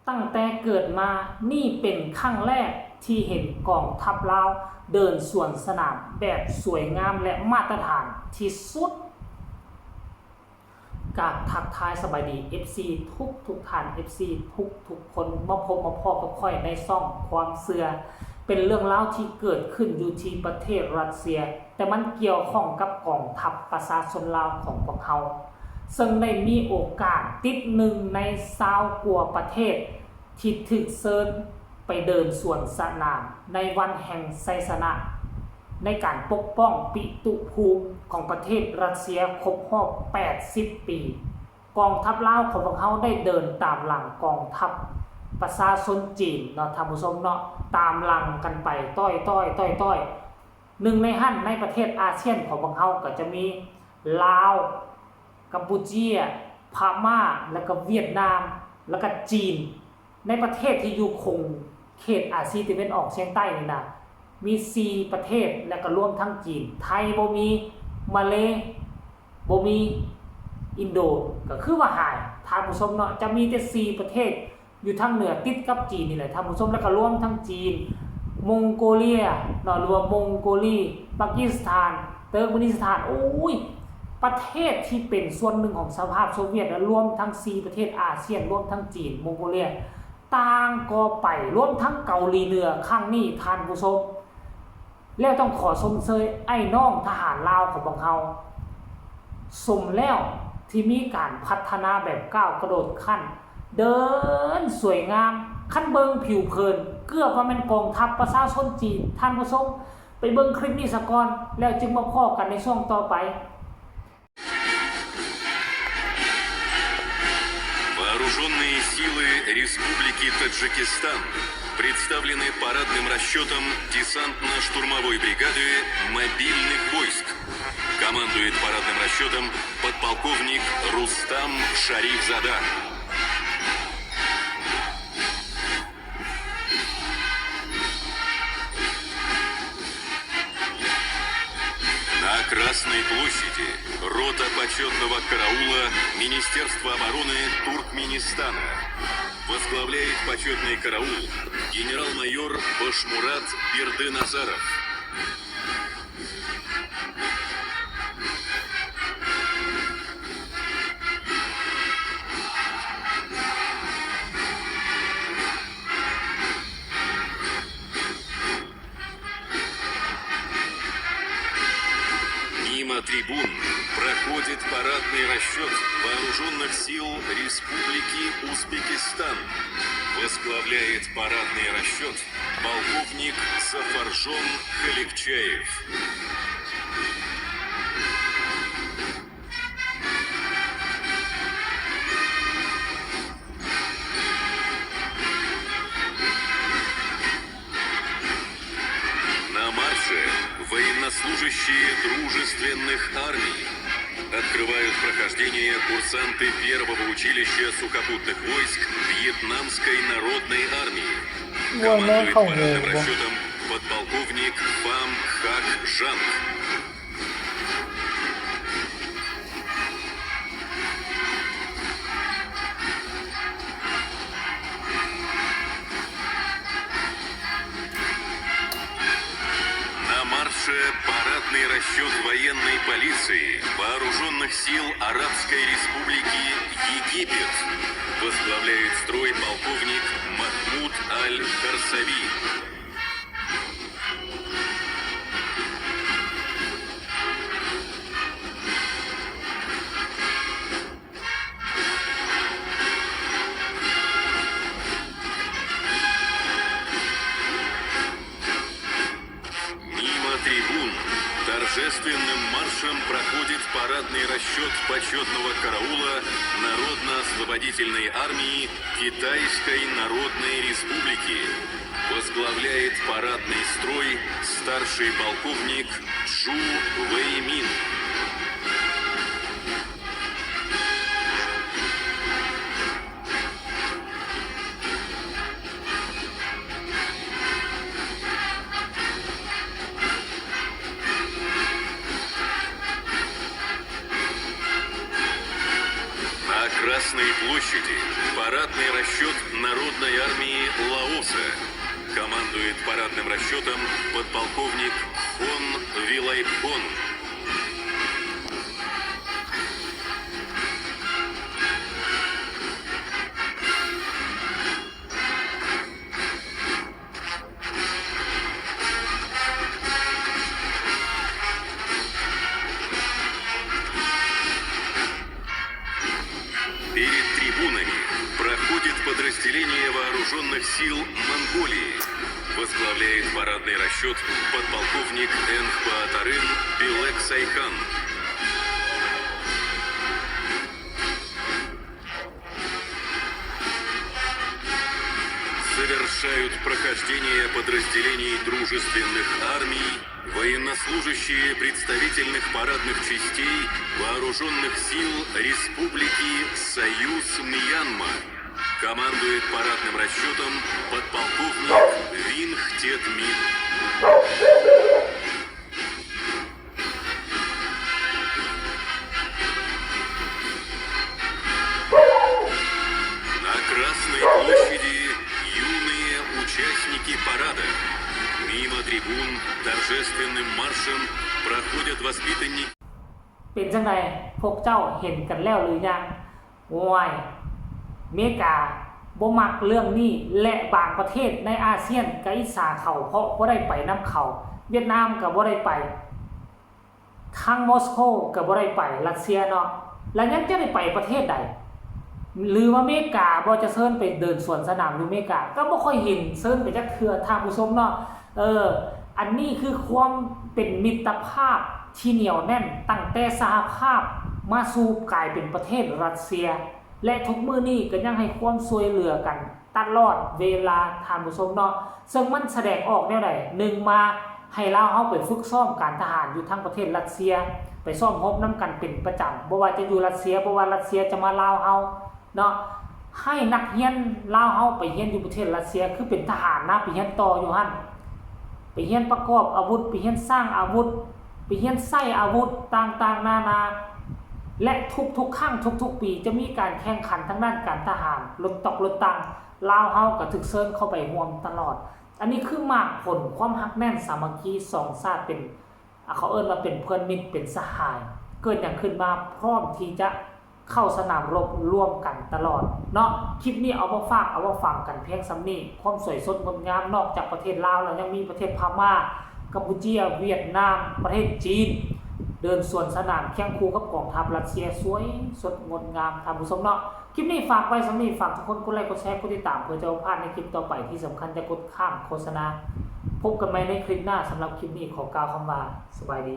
ຕັ້ງແຕ່ເກີດມາ ນີ້ເປັນຄັ້ງແລກທີ່ເຫັນກອງທັບລາວເດີນສວນສະໜາມແບບສວຍງາມ ແລະ ມາດຕະຖານທີ່ສຸດ. ກາບທັກທາຍສະບາຍດີ ເອັຟຊີ ທຸກໆທ່ານ ເອັຟຊີ ທຸກໆຄົນ ມາພົບມາພໍ້ກັບຂ້ອຍໃນຊ່ອງຄວາມເຊື່ອ. ເປັນເລື່ອງລາວທີ່ເກີດຂຶ້ນຢູ່ທີ່ປະເທດຣັດເຊຍ, ແຕ່ມັນກ່ຽວຂ້ອງກັບກອງທັບປະຊາຊົນລາວຂອງພວກເຮົາ, ເຊິ່ງໄດ້ມີໂອກາດຕິດໜຶ່ງໃນຊາວກວ່າປະເທດ ທີ່ຖືກເຊີນໄປເດີນສວນສະໜາມໃນວັນແຫ່ງໄຊຊະນະ ໃນການປົກປ້ອງປິຕຸພູມຂອງປະເທດຣັດເຊຍຄົບຮອບແປດສິບປີ. ກອງທັບລາວຂອງພວກເຮົາໄດ້ເດີນຕາມຫຼັງກອງທັບປະຊາຊົນຈີນເນາະທ່ານຜູ້ຊົມເນາະ, ຕາມຫຼັງກັນໄປຕ້ອຍໆ ຕ້ອຍໆ. ໜຶ່ງໃນຫັ້ນ ໃນປະເທດອາຊຽນຂອງພວກເຮົາກໍຈະມີລາວ, ກຳປູເຈຍ, ພະມ້າ ແລ້ວກໍຫວຽດນາມ ແລ້ວກໍຈີນ. ໃນປະເທດທີ່ຢູ່ຂົງເຂດອາຊີຕາເວັນອອກສຽງໃຕ້ນີ້ນະ ມີສີ່ປະເທດ ແລະກໍລວມທັງຈີນ. ໄທບໍ່ມີ, ມາເລບໍ່ມີ, ອິນໂດກໍຄືວ່າຫາຍ ທ່ານຜູ້ຊົມເນາະ. ຈະມີແຕ່ສີ່ປະເທດຢູ່ທາງເໜືອຕິດກັບຈີນນີ້ແຫຼະທ່ານຜູ້ຊົມ, ແລະກໍລວມທັງຈີນ, ມົງໂກເລຍເນາະ ຫຼືວ່າມົງໂກລີ, ປາກິສຖານ, ເຕີກເມນິສຖານ. ໂອ້ຍ ປະເທດທີ່ເປັນສ່ວນໜຶ່ງຂອງສະຫະພາບໂຊວຽດ ລະລວມທັງສີ່ປະເທດອາຊຽນ, ລວມທັງຈີນ, ມົງໂກເລຍ ຕ່າງກໍໄປ, ລວມທັງເກົາຫຼີເໜືອຄັ້ງນີ້ທ່ານຜູ້ຊົມ. ແລ້ວຕ້ອງຂໍຊົມເຊີຍອ້າຍນ້ອງທະຫານລາວຂອງພວກເຮົາ, ສົມແລ້ວທີ່ມີການພັດທະນາແບບກ້າວກະໂດດຂັ້ນ, ເດີນສວຍງາມ. ຄັນເບິ່ງຜິວເຜິນ ເກືອບວ່າແມ່ນກອງທັບປະຊາຊົນຈີນ. ທ່ານຜູ້ຊົມ ໄປເບິ່ງຄລິບນີ້ສາກ່ອນ ແລ້ວຈຶ່ງມາພໍ້ກັນໃນຊ່ວງຕໍ່ໄປ. Вооружённые силы Республики Таджикистан представлены парадным расчётом десантно-штурмовой бригады мобильных войск. Командует парадным расчётом подполковник Рустам Шарифзада. На Красной площади рота почётного караула Министерства обороны Туркменистана. Возглавляет почётный караул генерал-майор Башмурат Бердыназаров. Мимо трибун проходит парадный расчёт вооружённых сил Республики Узбекистан. Возглавляет парадный расчёт полковник Сафаржон Халикчаев. На марше военнослужащие дружественных армий. Открывают прохождение курсанты первого училища сухопутных войск Вьетнамской народной армии. Командует парадным расчётом подполковник Фам Хак Жанг. На марше парадный расчёт военной полиции Вооружённых сил Арабской Республики Египет. Возглавляет строй полковник Махмуд Аль-Харсави. Мимо трибун торжественным маршем проходит парадный расчёт почётного караула Народно-освободительной армии Китайской Народной Республики. Возглавляет парадный строй старший полковник Чжу Вэймин. На Красной площади парад Парадный расчёт Народной армии Лаоса. Командует парадным расчётом подполковник Хон Вилайпхон. Перед трибунами проходит подразделение вооружённых сил Монголии. Возглавляет парадный расчёт подполковник Энхпаатарын Билек Сайхан. Совершают прохождение подразделений дружественных армий военнослужащие представительных парадных частей вооружённых сил Республики Союз Мьянма. Командует парадным расчётом подполковник Винг Тет Мин. На Красной площади юные участники парада. Мимо трибун торжественным маршем проходят воспитанники. ເປັນຈັ່ງໃດ? ພວກເຈົ້າເຫັນກັນແລ້ວຫຼືຍັງ? ໂອ້ຍ ເມກາບໍ່ມັກເລື່ອງນີ້ ແລະ ບາງປະເທດໃນອາຊຽນກໍອິດສາເຂົາ ເພາະບໍ່ໄດ້ໄປນຳເຂົາ. ຫວຽດນາມກໍບໍ່ໄດ້ໄປ, ທາງມອສໂກກໍບໍ່ໄດ້ໄປ, ຣັດເຊຍເນາະ, ແລ້ວຍັງຈະໄດ້ໄປປະເທດໃດ? ຫຼືວ່າເມກາບໍ່ຈະເຊີນໄປເດີນສວນສະໜາມຢູ່ເມກາ? ກໍບໍ່ຄ່ອຍເຫັນເຊີນໄປຈັກເທື່ອ ທ່ານຜູ້ຊົມເນາະ. ເອີ ອັນນີ້ຄືຄວາມເປັນມິດຕະພາບທີ່ໜຽວແໜ້ນ ຕັ້ງແຕ່ສະຫະພາບມາສູ່ກາຍເປັນປະເທດຣັດເຊຍ ແລະ ທຸກມື້ນີ້ກໍຍັງໃຫ້ຄວາມຊ່ວຍເຫຼືອກັນຕະຫຼອດເວລາ ທ່ານຜູ້ຊົມເນາະ. ເຊິ່ງມັນສະແດງອອກແນວໃດ? ໜຶ່ງ ມາໃຫ້ລາວເຮົາໄປຝຶກຊ້ອມການທະຫານຢູ່ທາງປະເທດຣັດເຊຍ, ໄປຊ້ອມຮົບນຳກັນເປັນປະຈຳ, ບໍ່ວ່າຈະຢູ່ຣັດເຊຍ, ບໍ່ວ່າຣັດເຊຍຈະມາລາວເຮົາ ເນາະ, ໃຫ້ນັກຮຽນລາວເຮົາໄປຮຽນຢູ່ປະເທດຣັດເຊຍ ຄືເປັນທະຫານນະ, ໄປຮຽນຕໍ່ຢູ່ຫັ້ນ, ໄປຮຽນປະກອບອາວຸດ, ໄປຮຽນສ້າງອາວຸດ, ໄປຮຽນໃຊ້ອາວຸດຕ່າງໆນານາ ແລະ ທຸກໆຄັ້ງ ທຸກໆປີ ຈະມີການແຂ່ງຂັນທາງດ້ານການທະຫານ, ລົດຕອກລົດຕັ່ງ, ລາວເຮົາກໍຖືກເຊີນເຂົ້າໄປຮ່ວມຕະຫຼອດ. ອັນນີ້ຄືໝາກຜົນຄວາມຮັກແໜ້ນສາມັກຄີສອງຊາດ ເປັນ ອ່າ ເຂົາເອີ້ນວ່າເປັນເພື່ອນມິດ ເປັນສະຫາຍ. ເກີດຫຍັງຂຶ້ນມາ ພ້ອມທີ່ຈະເຂົ້າສະໜາມລົບຮ່ວມກັນຕະຫຼອດເນາະ. ຄລິບນີ້ເອົາມາຝາກ ເອົາມາຟັງກັນພຽງສ່ຳນີ້. ຄວາມສວຍສົດງົດງາມ ນອກຈາກປະເທດລາວແລ້ວ ຍັງມີປະເທດພະມ້າ, ກຳປູເຈຍ, ຫວຽດນາມ, ປະເທດຈີນ ເດີນສວນສະໜາມຄຽງຄູ່ກັບກອງທັບຣັດເຊຍ ສວຍສົດງົດງາມ ທ່ານຜູ້ຊົມເນາະ. ຄລິບນີ້ຝາກໄວ້ສ່ຳນີ້, ຝາກທຸກຄົນກົດໄລກ໌ ກົດແຊ ກົດຕິດຕາມ ເພື່ອຈະບໍ່ພາດໃນຄລິບຕໍ່ໄປ. ທີ່ສຳຄັນ ຢ່າກົດຂ້າມໂຄສະນາ. ພົບກັນໃໝ່ໃນຄລິບໜ້າ. ສຳລັບຄລິບນີ້ ຂໍກ່າວຄຳວ່າ ສະບາຍດີ.